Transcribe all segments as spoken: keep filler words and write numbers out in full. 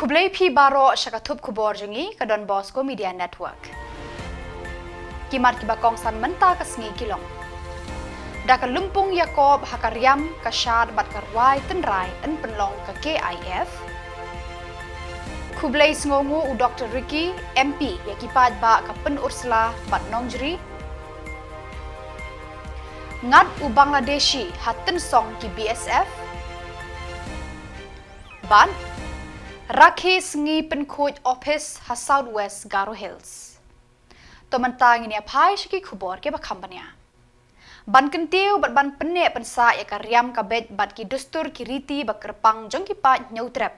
Khublei phi baroh sha ka thup khubor jong ngi ka Don Bosco Media Network. Ki mat kiba kongsan mynta ka sngi ki long: Da ka lympung ïakob ha ka riam ka shad bad ka rwai tynrai yn pynlong ka K I F. Khublei sngewnguh u Doktor Ricky, M P, ïa ki paidbah ka Pynursla bad Nongjri. Ngat u Bangladeshi ha tynsong ki B S F. Bad rakhe sngi pynkhuid ophis ha South West Garo Hills. To mynta ngin ïa phai sha ki khubor kiba kham bniah. Ban kyntiew bad ban pynneh pynsah ïa ka riam ka beit bad ki dustur ki riti ba kyrpang jong ki paid Hynñiewtrep,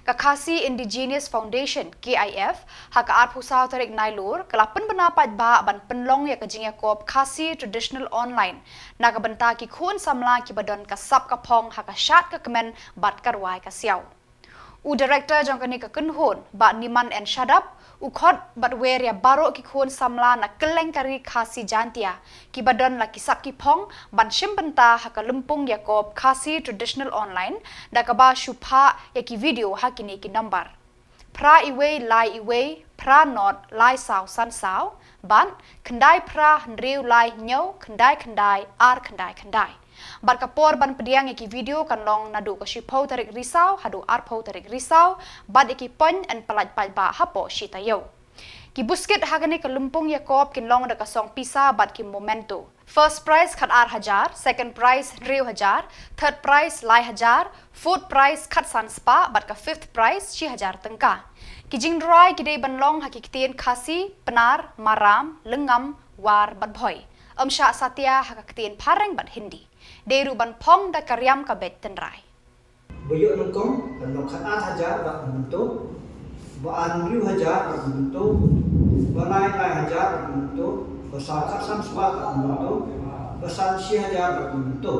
ka Khasi Indigenous Foundation, K I F, ha ka arphew saw tarik Nailur ka la pynbna paidbah ban pynlong ïa ka jingïakob Khasi Traditional Online na ka bynta ki khun samla kiba don ka sap ka phong ha ka shad ka kmen bad ka rwai ka siaw. U Director jong kane ka kynhun, Bah Niman N Shadap, u khot bad wer ïa baroh ki khun samla na kylleng ka Ri Khasi Jaiñtia kiba don la ki sap ki phong ban shim bynta ha ka lympung ïakob Khasi Traditional Online, da kaba shu phah ïa ki video ha kine ki nombar: phra iwei lai iwei, phra not lai saw san saw, bad khyndai phra hynriew lai hynñiew khyndai khyndai ar khyndai khyndai. Bad ka por ban pdiang ïa ki video kan long naduh ka shiphew tarik Risaw haduh arphew tarik Risaw, bad ïa ki point yn pyllait paidbah hapoh shi taïew. Ki buskit ha kane ka lympung ïakob kin long da ka song pisa bad ki memento. First prize khat ar hajar, second prize hynriew hajar, third prize lai hajar, fourth prize khat san spah, bad ka fifth prize shi hajar tyngka. Ki jingrwai ki dei ban long ha ki ktien Khasi, Pnar, Maram, Lyngngam, War bad Bhoi. Ym shah satia ha ka ktien Phareng bad Hindi. Dei ruh ban phong da ka riam ka beit tynrai. Ba ïoh nyngkong kan long khat ar hajar bad memento, ba ar hynriew hajar bad memento, ba lai lai hajar bad memento, ba saw khat san spah bad memento, ba san shi hajar bad memento.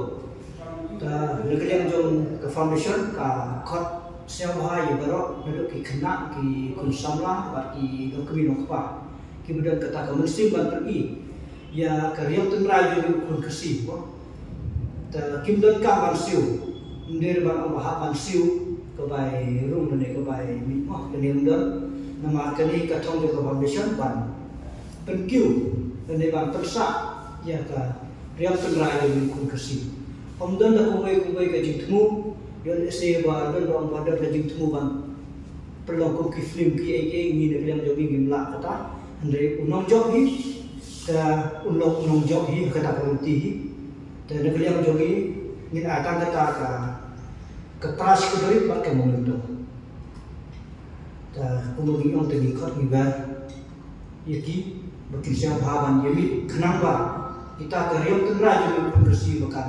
Ta na ka liang jong ka foundation ka khot sngewbha ïa baroh naduh ki khynnah, ki khun samla bad ki longkmie longkpa kiba don kata ka mynsiem ban pyni ïa ka riam tynrai jong u khun Khasi, mo. Ta kim donkam ban siew, ym dei ban ong ba hap ban siew ka bai rung ne ka bai mih, mo, kane ym don. Namar kane ka thong jong ka foundation ban pynkiew ne ban pynsah ïa ka riam tynrai jong u khun Khasi. Ym don da kumwei kumwei ka jingthmu, ïoh lehse ba don ba ong ba don ka jingthmu ban pynlong kum ki film ki ei ei, ngi na ka liang jong ngi ngim lah kata. Hynrei u nongjop hi ka, u long u nongjop hi kata ka lynti hi. Te na ka liang jong ngi ngin ai tang kata ka, ka prize ka barit bad ka memento. Te kumba ngi ong te ngi khot ngi wer ïa ki ba kin sngewbha ban ïa mih khnang ba kita ka riam tynrai jong ngi u khun Khasi ba kan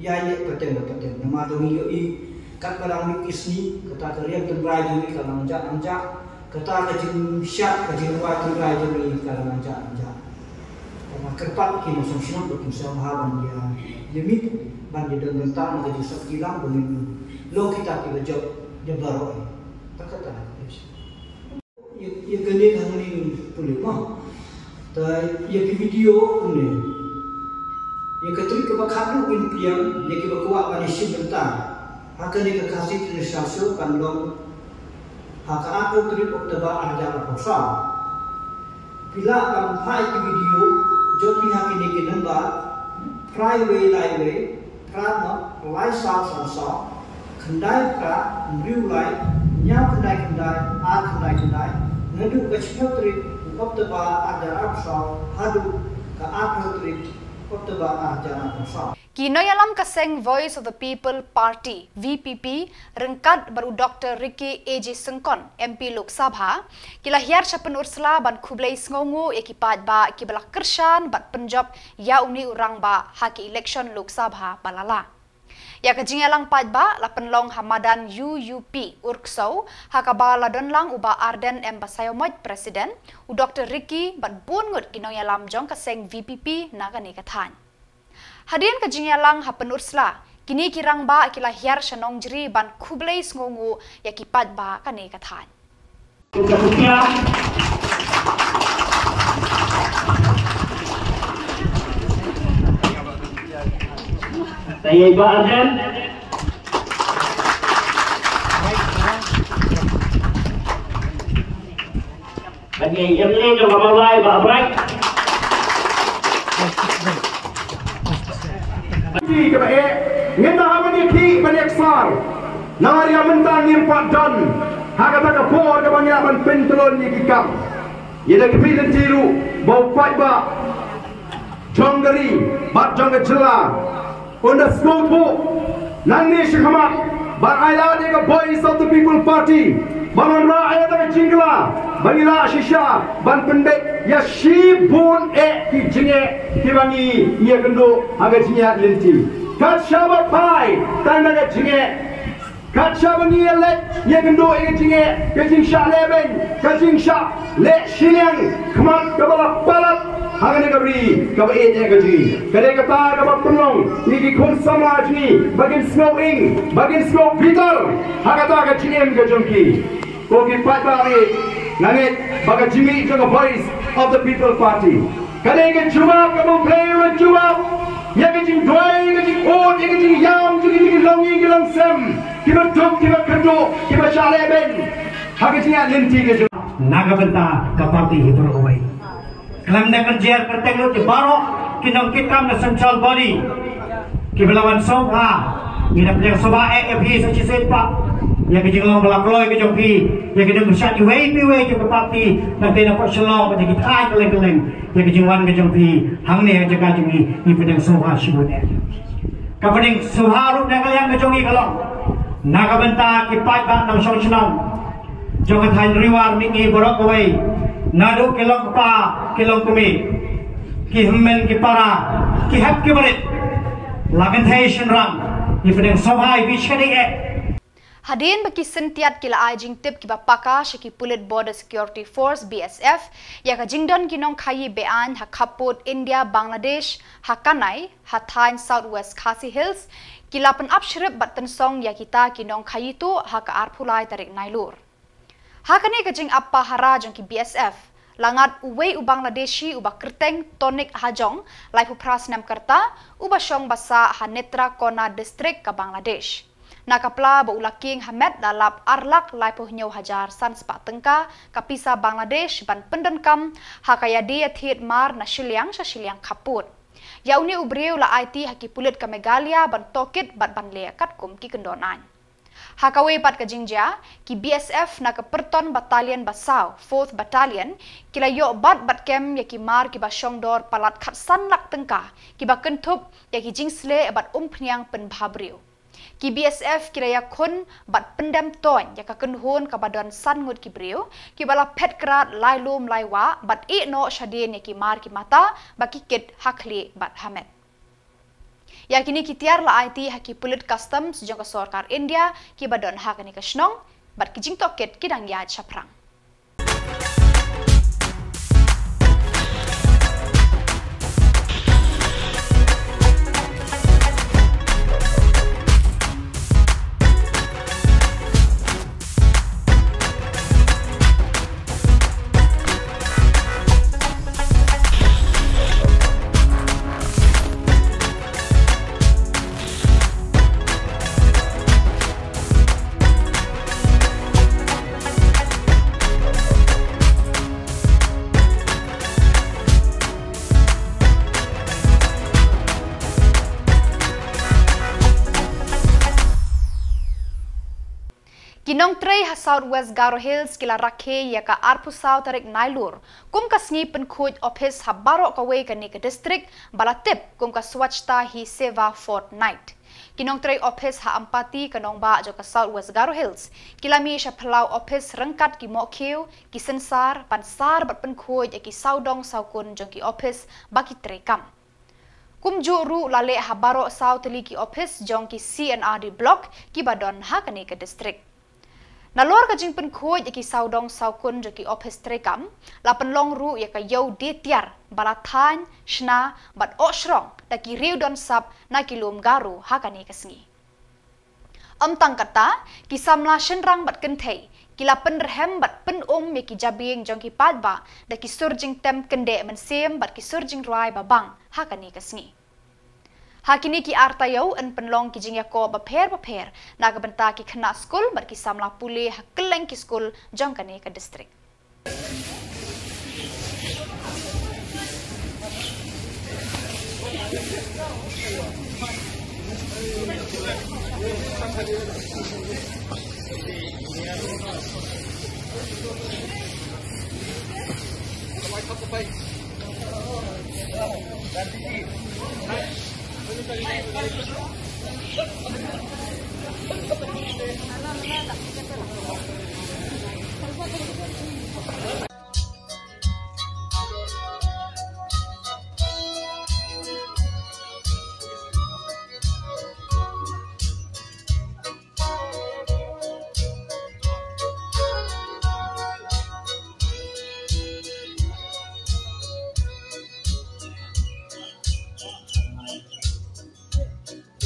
ïaid pateng ba pateng. Namar ba ngi ïohi katba dang mih ki sngi kata ka riam tynrai jong ngi ka la nang jah nang jah, kata ka jingshad ka jingrwai tynrai jong ngi ka la nang jah nang jah. Kaba kyrpad ki nongshong shnong ba kin sngewbha ban ïa, ïa mih ban ïa don bynta na ka jingsop kylliang ba ngin long kita kiba jop ïa baroh. Ta kata. Ïa, ïa kane hangne pule, mo. Ta ïa ki video hangne. Ïa ka trick kaba khatduh ngin pdiang ïa kiba kwah ban ïashim bynta ha kane ka Khasi Traditional Show kan long ha ka arphew tarik October ar hajar arphew saw. Phi lah ban phah ïa ki video jong phi ha kine ki number: phra wei lai wei, phra not lai saw san saw, khyndai phra hynriew lai hynñiew khyndai khyndai ar khyndai khyndai, naduh ka shiphew tarik October ar hajar arphew saw haduh ka arphew tarik October ar hajar arphew saw. Ki nongïalam ka seng Voice of the People Party, V P P, ryngkat bad u Doktor Ricky A J Syngkon, M P Lok Sabha, ki la hiar sha Pynursla ban khublei sngewnguh ïa ki paidbah kiba la kyrshan bad pynjop ïa une u rangbah ha ki election Lok Sabha ba la lah. Ïa ka jingïalang paidbah la pynlong ha madan U U P Urksew, ha kaba la don lang u Bah Ardent M Basaiawmoit, President, u Doktor Ricky bad bun ngut ki nongïalam jong ka seng V P P na kane ka thaiñ. Hadien ka jingïalang ha Pynursla, kine ki rangbah ki la hiar sha Nongjri ban khublei sngewnguh ïa ki paidbah kane ka thaiñ. Thank you, Bah Ardent. Em le jong ka Mawlai ba bright. Ti ka ba e, ngin da ha ban ïa ki ban ïa ksar. Na ria mynta ngim pat don ha kata ka por ka ba ngi lah ban pyntlun ïa ki kam. Ïa da ki phi lynti ruh ba u paidbah jong ka ri bad jong ka jylla. Ynda sngewthuh nangne shakhmat ban ai lad ïa ka Voice of the People Party ban wanrah ïa ka jingkylla ba ngi lah shisha ban pynbeit ïa shibun eh ki jingeh kiba ngi ïakynduh ha ka jingïaid lynti. Kat shaba phai tang da ka jingeh, kat shaba ngi ïaleit ïakynduh ïa ka jingeh, ka jingshah lehbeiñ, ka jingshah leh shiliang khmat kaba la palat ha kane ka ri kaba ïeit ïa ka jingim. Ka dei kata kaba pynlong ïa ki khun samla jong ngi ba kin sngew ing, ba kin sngew bitar ha kata ka jingim ka jong ki. Ko ki paidbah, nga ngeit ba ka jingmih jong ka Voice of the People Party ka dei ka jubab kaba U Blei u la jubab ïa ka jingduwai, ïa ka jingud, ïa ka jingïam jong ki, ki longïing ki longsem kiba duk, kiba kynduh, kiba shah lehbeiñ ha ka jingïaid lynti ka jong. Na ka bynta ka party hi baroh kawei. Khlem da kynjer kyrteng lut ïa baroh ki nongkitkam na central body kiba la wan sngewbha. Ngi da pdiang sngewbha eh ïa phi sa shisien pat ïa ka jinglong ba la kloi ka jong phi, ïa ka jingpyrshah iwei pa iwei jong ka party. Nangta na pdeng Shillong bad ïa ki thaiñ kylleng kylleng, ïa ka jingwan ka jong phi hangne ha jaka jong ngi, ngi pdiang sngewbha shibun eh. Ka pdiang sngewbha ruh na ka liang ka jong ngi ka long na ka bynta ki paidbah nongshong shnong jong ka thaiñ Ri War Mihngi baroh kawei, naduh ki longkpa, ki longkmie, ki hynmen ki para, ki hep ki barit, la kynthei shynrang, ngi pdiang sngewbha ïa phi shadien eh. Hadien ba ki syntiat ki la ai jingtip kiba paka sha ki pulit Border Security Force, B S F, ïa ka jingdon ki nongkhaïi be-aiñ ha khappud India Bangladesh ha Kanai, ha thaiñ South West Khasi Hills, ki la pynap shrip bad tynsong ïa kita ki nongkhaïi tuh ha ka arphew lai tarik Nailur. Ha kane ka jingap pahara jong ki B S F, la ngat uwei u Bangladeshi uba kyrteng Tonik Hajong, laiphew phra snem ka rta, uba shong basa ha Netrakona District ka Bangladesh. Na ka pla ba u la kieng ha met la lap ar lak laiphew hynñiew hajar san spah tyngka ka pisa Bangladesh ban pyndonkam ha ka ïadie ïathied mar na shiliang sha shiliang khappud. Ïa une u briew la aiti ha ki pulit ka Meghalaya ban tohkit bad ban leh katkum ki kyndon aiñ. Ha kawei pat ka jingjia, ki B S F na ka Pyrton Battalion ba saw, Fourth Battalion, ki la ïoh bat bad kem ïa ki mar kiba shongdor palat khatsan lak tyngka, kiba kynthup ïa ki jingsleh bad umphniang pynbha briew. Ki B S F ki la ïakhun bad pyndem toiñ ïa ka kynhun kaba don san ngut ki briew, kiba la phet krad lai lum lai wah bad ïeh noh shadien ïa ki mar ki mata ba ki kit ha khlieh bad ha met. Ïa kine ki tiar la aiti ha ki pulit customs jong ka sorkar India kiba don ha kane ka shnong, bad ki jingtohkit ki dang ïaid shaphrang. Ki nongtrei ha South West Garo Hills ki la rakhe ïa ka arphew saw tarik Nailur kum ka sngi pynkhuid ophis ha baroh kawei kane ka district, ba la tip kum ka Swachhata Hi Seva Fortnight. Ki nongtrei ophis ha Ampati, ka nongbah jong ka South West Garo Hills, ki la mih sha phyllaw ophis ryngkat ki mohkhiew, ki synsar, ban sar bad pynkhuid ïa ki sawdong sawkun jong ki ophis ba ki trei kam. Kumjuh ruh la leh ha baroh saw tylli ki ophis jong ki C and R D block kiba don ha kane ka district. Nalor ka jingpynkhuid ïa ki sawdong sawkun jong ki ophis trei kam, la pynlong ruh ïa ka ïew die tiar ba la thaiñ, shna bad oh shrong da ki riew don sap na ki lum Garo ha kane ka sngi. Ym tang kata, ki samla shynrang bad kynthei ki la pynrhem bad pynum ïa ki jabieng jong ki paidbah da ki sur jingtem kyndeh mynsiem bad ki sur jingrwai ba bang ha kane ka sngi. Ha kine ki ar taïew yn pynlong ki jingïakob bapher bapher na ka bynta ki khynnah skul bad ki samla pule ha kylleng ki skul jong kane ka district.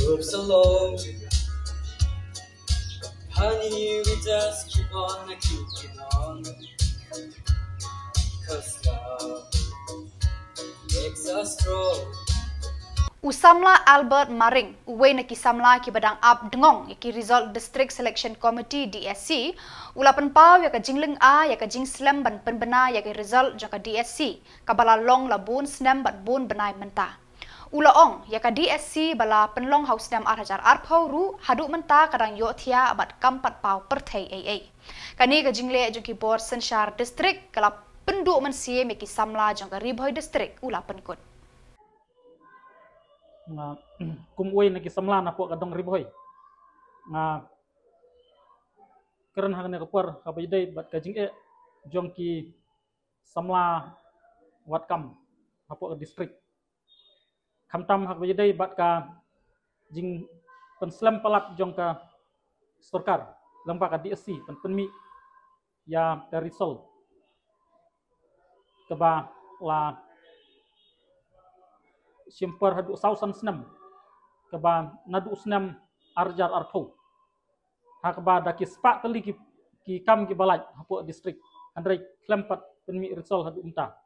Groups alone. Honey, we just keep on keeping on. 'Cause love makes us strong. U samla Albert Maring, uwei na ki samla kiba dang ap dngong ïa ki result District Selection Committee, D S C, u la pynpaw ïa ka jinglyngngoh ïa ka jingslem ban pynbna ïa ki result jong ka D S C, kaba la long la bun snem bad bun bnai mynta. U la ong, ïa ka D S C ba la pynlong ha u snem ar hajar arphew ruh, haduh mynta ka dang ïohthiah bad kam pat paw pyrthei ei ei. Kane ka jingleh jong ki bor synshar district ka la pynduh mynsiem ïa ki samla jong ka Ri Bhoi District, u la pynkut. Nga, kum uwei na ki samla napoh ka dong Ri Bhoi, nga kren ha kane ka por haba ïadei bad ka jingeh jong ki samla wad kam hapoh ka district. Khamtam haba ïadei bad ka jingpynslem palat jong ka sorkar lyngba ka D S C ban pynmih ïa ka result kaba la shim por haduh saw san snem, kaba naduh snem ar hajar arphew, ha kaba da ki spah tylli ki, ki kam kiba lait hapoh district, hynrei khlem pat pynmih result haduh mynta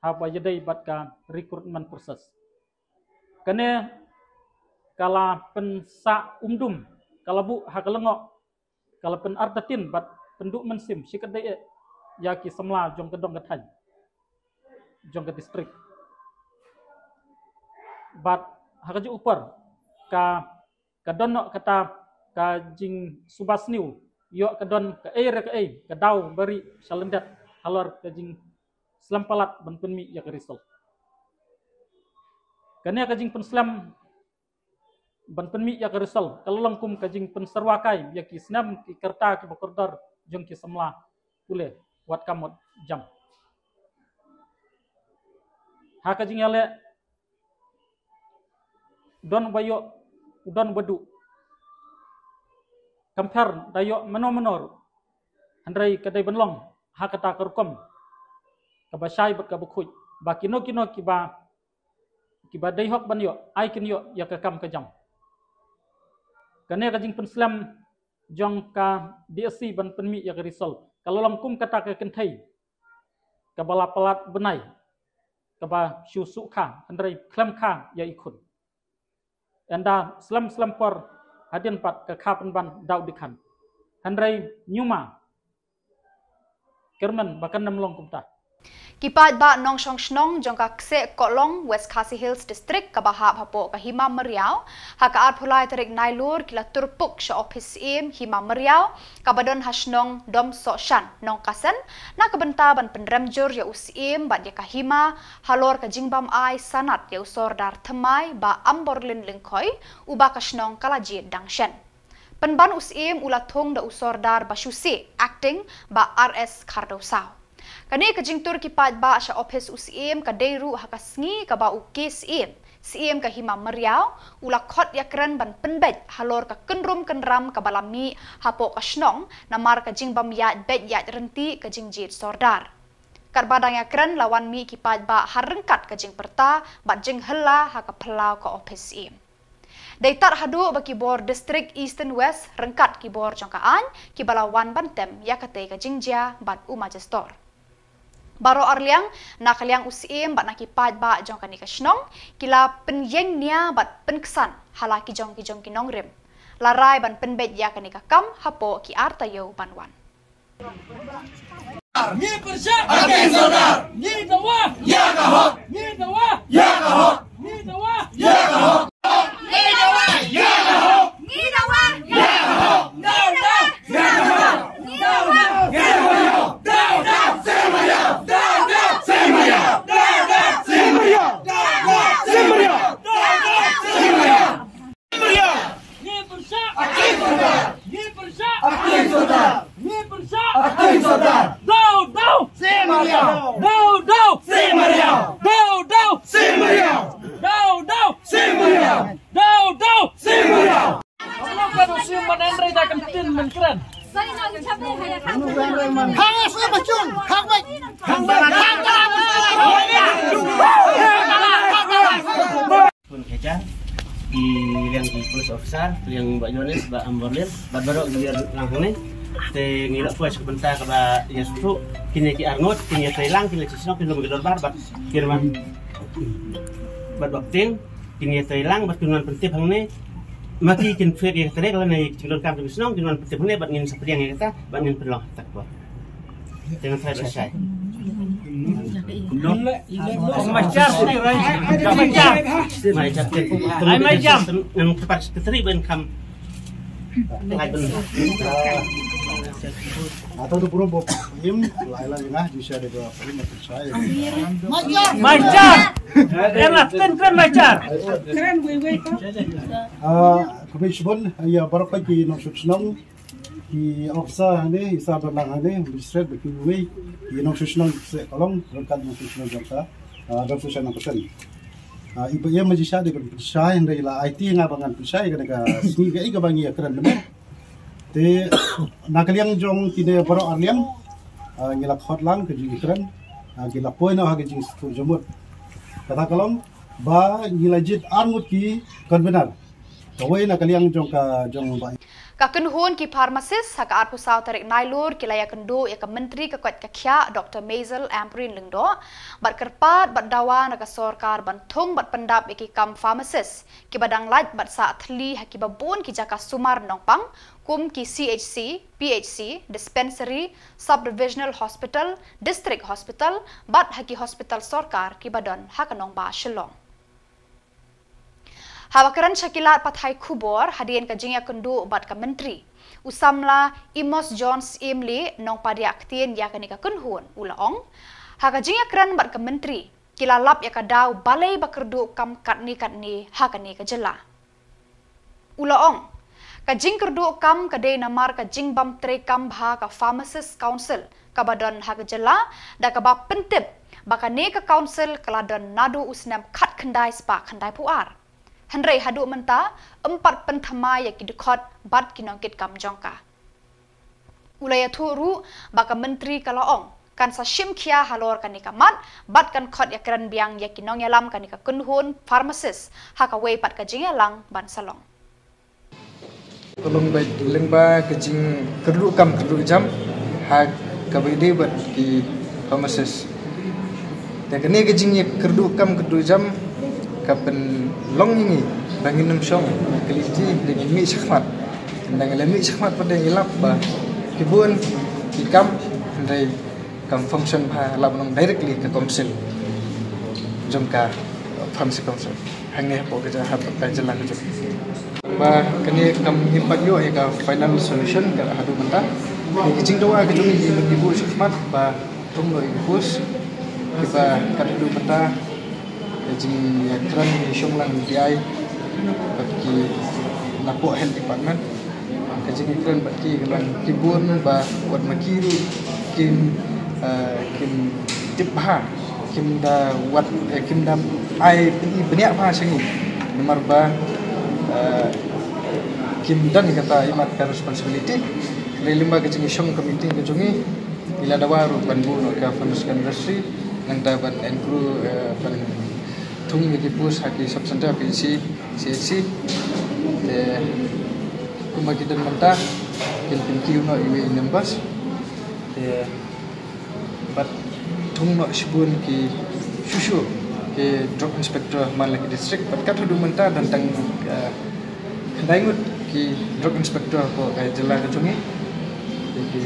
haba ïadei bad ka recruitment process. Kane ka la pynsah umdum, ka la buh ha ka lyngngoh, ka la pynartatien bad pynduh mynsiem shikatdei eh ïa ki samla jong ka dong ka thaiñ, jong ka district. Bad ha kajuh ka por ka, ka don noh kata ka jingsuba sniew, ïoh ka don kaei re kaei ka daw barieh sha lyndet halor ka jingslem palat ban pynmih ïa ka result. Kane ka jingpynslem ban pynmih ïa ka result ka la long kum ka jingpynsyrwa kai ïa ki snem ki rta kiba kordor jong ki samla pule wad kam wad jam. Ha ka jingïaleh don ba ïoh, don ba duh, compare da ïoh mano mano ruh, hynrei ka dei ban long ha kata ka rukom kaba shai bad kaba khuid, ba kino kino kiba, kiba dei hok ban ïoh, ai kin ïoh ïa ka kam ka jam. Kane ka jingpynslem jong ka D S C ban pynmih ïa ka result ka la long kum kata ka kynthei kaba la palat bnai, kaba shu suk kha hynrei khlem kha ïa i khun. Ynda slem slem por hadien pat ka kha pynban daw dikhan, hynrei ñiuma kyrmen ba kan ym long kumta. Ki paidbah nongshong shnong jong ka Kseh Kohlong, West Khasi Hills District, kaba hap hapoh ka Hima Meriaw, ha ka arphew lai tarik Nailur ki la turpuk sha ophis Syiem Hima Meriaw kaba don ha shnong Domsohshan, Nongkasen, na ka bynta ban pynrem jur ïa u Syiem bad ïa ka Hima halor ka jingbym ai sanad ïa u Sordar thymmai Bah Amborlin Lyngkhoi, uba ka shnong ka la jied dang shen. Pynban u Syiem u la thung da u Sordar ba shu sih, acting, Bah R S Khardewsaw. Kane ka jingtur ki paidbah sha ophis u Syiem ka dei ruh ha ka sngi kaba u K. Syiem, Syiem ka Hima Meriaw, u la khot ïakren ban pynbeit halor ka kynrum kynram kaba la mih hapoh ka shnong namar ka jingbym ïaid beit ïaid ryntih ka jingjied Sordar. Katba dang ïakren la wan mih ki paidbah ha ryngkat ka jingpyrta bad jinghylla ha ka phyllaw ka ophis Syiem. Dei tad haduh ba ki bor District Eastern West ryngkat ki bor jong ka aiñ kiba la wan ban tem ïa katei ka jingjia bad u Magistor. Baroh arliang, na ka liang u Syiem bad na ki paidbah jong kane ka shnong, ki la pynïeng nia bad pynksan ha la ki jong ki jong ki nongrim. La rai ban pynbeit ïa kane ka kam hapoh ki ar taïew ban wan. Ngi pyrshah! Hakim Sordar! Ngi dawa! Ïa ka hok! Ngi dawa! Ïa ka hok! Ngi dawa! Ïa ka hok! Dau, dau! Siem Mariang! Dau, dau! Siem Mariang! Dau, dau! Siem Mariang! Dau, dau! Siem Mariang! Dau, dau! Siem Mariang! Ka dau siem man en rei da kan tin man kren. Hang es e bachun, hang bai, hang bai, hang bai. Pun kecha, ki liang ki police officer, liang Bah Jones, Bah Amborlin, bad baroh ki liang lang hangne. Te ngi la poi sha ka bynta kaba ïa sngewthuh, kine ki arngut, kine ki trei lang, kine ki shnong, kine ki dorbar, bad kine man, bad bad ting, kine ki trei lang, bad kine man pyntip hangne. Ma ki kin phet ïa ka trei, lane ki jingdonkam ki shnong, kine man pyntip hangne, bad ngin sa pdiang ïa kata, bad ngin pynlong ha kata ka por. Jangan saya selesai. Mai jar sini, Rai. Mai jar. Mai jar. Yang tepat sekretari ben kam. Atau tu burung bob im, lai lai ngah di saya dega im atau saya. Mai jar. Mai jar. Kena ten kren mai jar. Kren wei wei ko. Ah, kami sebun ya baroh ki nongshong shnong. Ki officer hangne, i sa ba lang hangne, magistrate, ba kiwei ki nongshong shnong se ka long, ryngkat nongshong shnong jong ka, ah, dong shisha nongkyrshan. Ah, i ba ïa ma jingshisha dei ban pynshai, hynrei la aiti nga ba ngan pynshai, kane ka sngi kaei kaba ngi ïa kren mynne. Te na ka liang jong kine baroh ar liang, ah, ngi la khot lang ka jingkren, ah, ki la poi noh ha ka jingsngewthuh jingmut. Kata ka long ba ngi la jied ar ngut ki convener. Kawei na ka liang jong ka, jong ba. Ka kynhun ki pharmacist ha ka arphew saw tarik Nailur ki la ïakynduh ïa ka Myntri ka koit ka khiah Doktor Maisel Ampareen Lyngdoh bad kyrpad bad dawa na ka sorkar ban thung bad pyndap ïa ki kam pharmacist kiba dang lait bad sah thylli ha kiba bun ki jaka sumar nongpang kum ki C H C, P H C, dispensary, sub-divisional hospital, district hospital bad ha ki hospital sorkar kiba don ha ka nongbah Shillong. Haba kren sha ki lad pathai khubor hadien ka jingïakynduh bad ka Myntri, u samla Amos John Syiemlieh, nongpadiah ktien ïa kane ka kynhun, u la ong, ha ka jingïakren bad ka Myntri, ki la lap ïa ka daw balei ba kyrduh kam katne katne ha kane ka jylla. U la ong, ka jingkyrduh kam ka dei namar ka jingbym treikam bha ka Pharmacist Council kaba don ha ka jylla, da kaba pyntip ba kane ka council ka la don naduh u snem khatkhyndai spah khyndaiphew ar. Hynrei haduh mynta, ym pat pynthymmai ïa ki dkhot bad ki nongkitkam jong ka. U la ïathuh ruh ba ka Myntri ka la ong kan sa shim khia halor kane ka mat bad kan khot ïakren biang ïa ki nongïalam kane ka kynhun pharmacist ha kawei pat ka jingïalang ban sa long. Ka long ba lyngba ka jingkyrduh kam kyrduh jam ha kaba ïadei bad ki pharmacist. Te kane ka jingkyrduh kam kyrduh jam ka pynlong ïa ngi ba ngin ym shong kylli kti, ngin mih shakhmat. Ynda ngi la mih shakhmat pat ngi lap ba ki bun ki kam hynrei kam function bha, lah ban long directly ka council jong ka pharmacy council hangne hapoh ka jylla, hapoh ka jylla ka jong. Ba kane kam ngim pat ïoh ïa ka final solution ka haduh mynta. Ki jingdawa ka jong ngi ba ki buh shakhmat ba thung noh ïa ki post kiba kat haduh mynta ka jingïakren ngi shong lang ngi ai bad ki napoh health department. Ka jingïakren bad ki ka long ki bun ba wat ma ki ruh kim, eh, kim tip bha, kim da wad, eh, kim da ai pyni bniah bha sha ngi namar ba, eh, kim don kata imat ka responsibility. Hynrei lyngba ka jingïashong ka meeting ka jong ngi, ngi la dawa ruh ban buh noh ka pharmaceutical industry, nangta ban encroach, eh, ban thung ïa ki post ha ki sub center, P H C, C H C. Te kumba ki don mynta kin pynkiew noh iwei i numbers. Te bad thung noh shibun ki shuh shuh ki drug inspector man la ki district, bad kat haduh mynta don tang, eh, khyndai ngut ki drug inspector hapoh ka jylla ka jong ngi. Te ki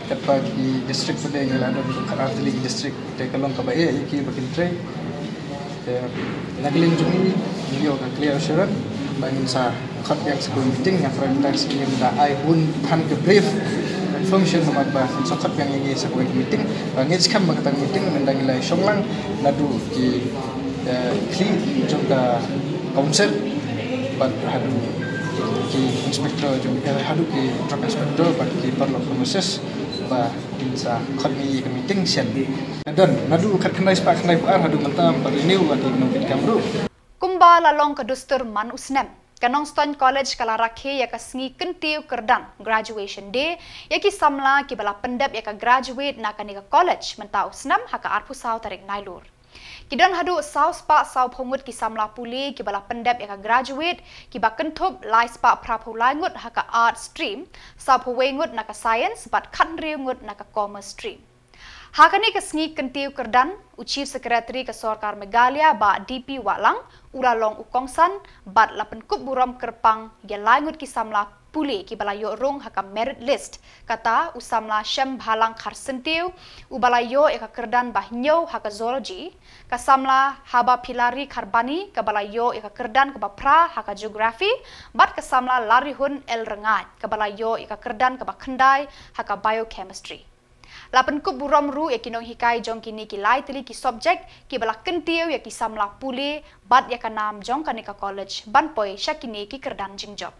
katba ki district pat de ngi la don khatar tylli ki district, te ka long kaba eh ïa ki ba kin trei. Te na ka liang jong ngi ngi ïoh ka clear assurance ba ngin sa khot biang sa kawei meeting. Nga prioritize, ngim da ai bun than ka brief information namar ba ngin sa khot biang ïa ngi sa kawei meeting. Ba ngi skhem ba kata meeting mynta ngi la shong lang naduh ki, eh, khlieh jong ka council bad haduh ki inspector jong, eh, haduh ki drug inspector bad ki paralok pharmacist ba Sa khot ngi ïa ka meeting shen. Don naduh khatkhyndai spah khyndaiphew ar haduh mynta ba renew wat ïa ka nongpynkam ruh. Kumba la long ka dustur man u snem, ka Nongstoiñ College ka la rakhe ïa ka sngi kyntiew kyrdan Graduation Day ïa ki samla kiba la pyndep ïa ka graduate na kane ka college mynta u snem ha ka arphew saw tarik Nailur. Ki don haduh saw spah sawphew ngut ki samla pule kiba la pyndep ïa ka graduate, kiba kynthup lai spah phraphew lai ngut ha ka Arts stream, sawphew wei ngut na ka Science bad khathynriew ngut na ka Commerce stream. Ha kane ka sngi kyntiew kyrdan, u Chief Secretary ka Sorkar Meghalaya Bah D P Wahlang u la long u kongsan bad la pynkup burom kyrpang ïa lai ngut ki samla pule kiba la ïoh rung ha ka merit list, kata u samla Shembhalang Kharsyntiew uba la ïoh ïa ka kyrdan ba hynñiew ha ka Zoology, ka samla Habaphilari Kharbani kaba la ïoh ïa ka kyrdan kaba phra ha ka Geography, bad ka samla Larihun L Ryngaid kaba la ïoh ïa ka kyrdan kaba khyndai ha ka Biochemistry. La pynkup burom ruh ïa ki nonghikai jong kine ki lai tylli ki subject kiba la kyntiew ïa ki samla pule bad ïa ka nam jong kane ka college ban poi sha kine ki kyrdan jingjop.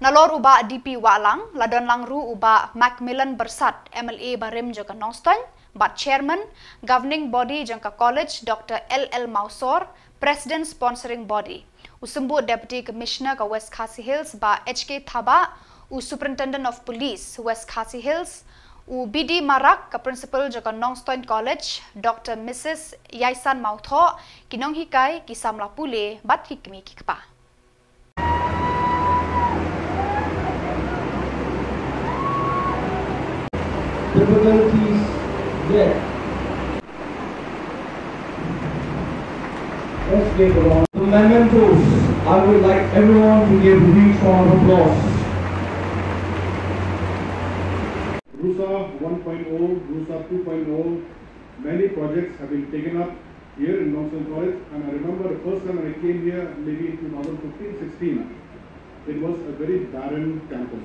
Nalor u Bah D P Wahlang, la don lang ruh u Bah Macmillan Byrsat, M L A barim jong ka Nongstoiñ bad Chairman Governing Body jong ka College, Doctor L L Mawsor, President Sponsoring Body, u Symbud Deputy Commissioner ka West Khasi Hills Bah H K Thabah, u Superintendent of Police West Khasi Hills, u B D Marak ka Principal jong ka Nongstoiñ College, Doctor Missus Yaisan Mawthoh, ki nonghikai, ki samla pule bad ki kmie ki kpa. Difficulties there. Let's give a round. The mementos, I would like everyone to give a huge round of applause. RUSA one point oh, RUSA two point oh, many projects have been taken up here in Nongstoiñ College, and I remember the first time when I came here, maybe in two thousand fifteen sixteen, it was a very barren campus.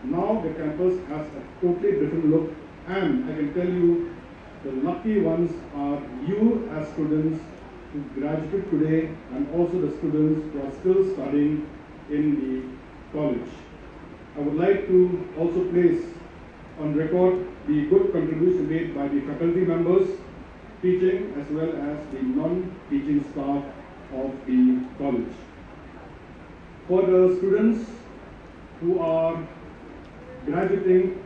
Now the campus has a totally different look, and I can tell you, the lucky ones are you as students who graduated today and also the students who are still studying in the college. I would like to also place on record the good contribution made by the faculty members, teaching as well as the non-teaching staff of the college. For the students who are graduating,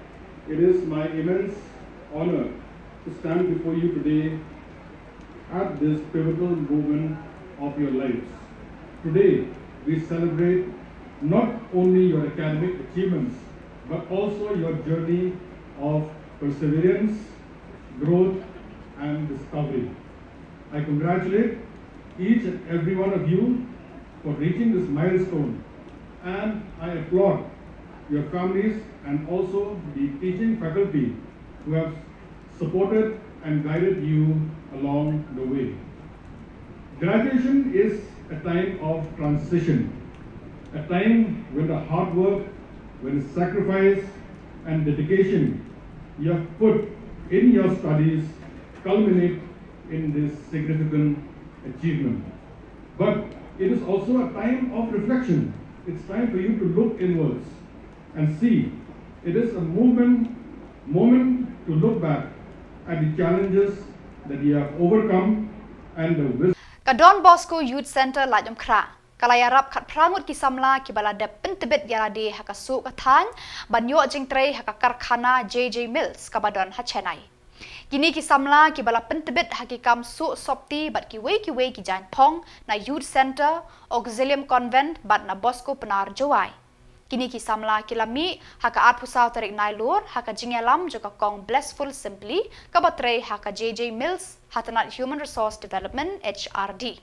it is my immense honor to stand before you today at this pivotal moment of your lives. Today, we celebrate not only your academic achievements, but also your journey of perseverance, growth, and discovery. I congratulate each and every one of you for reaching this milestone, and I applaud your families and also the teaching faculty who have supported and guided you along the way. Graduation is a time of transition, a time when the hard work, when the sacrifice and dedication you have put in your studies culminate in this significant achievement. But it is also a time of reflection. It's time for you to look inwards and see. It is a movement, moment to look back at the challenges that you have overcome and the wisdom. Ka Don Bosco Youth Centre Laitumkhrah ka la ïarap khatphra ngut ki samla kiba la dep pyntbit ïa lade ha ka suh ka thaiñ ban ïoh jingtrei ha ka karkhana J J Mills kaba don ha Chennai. Kine ki samla kiba la pyntbit ha ki kam suh sopti bad kiwei kiwei ki jaiñphong na Youth Centre, Auxilium Convent bad na Bosco Pnar Jowai. Kine ki samla ki la mih ha ka arphew saw tarik Nailur ha ka jingïalam jong ka kong Blessful Simply kaba trei ha ka J J Mills ha tnat Human Resource Development, H R D.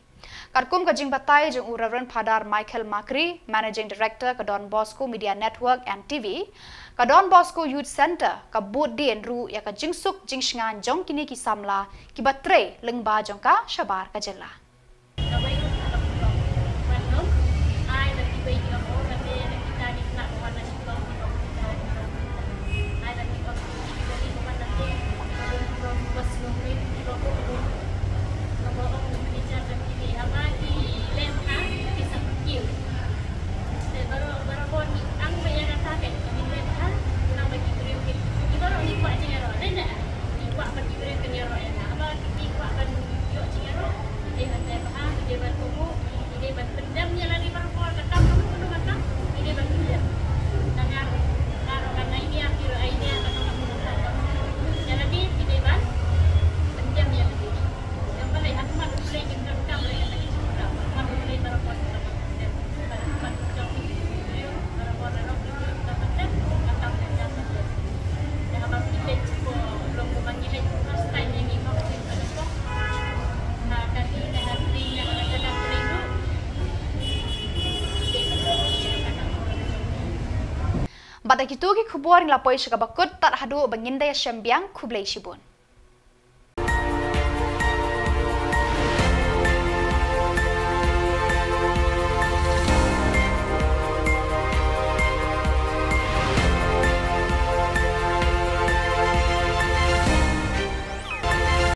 Katkum ka jingbatai jong u Reverend Father Michael Makri, Managing Director ka Don Bosco Media Network and T V, ka Don Bosco Youth Centre ka bud dien ruh ïa ka jingsuk jingshngaiñ jong kine ki samla kiba trei lyngba jong ka shabar ka jylla. Bad da kito ki khubor ngi la poi sha kaba kut tad haduh ba ngin da ïashem biang, khublei shibun.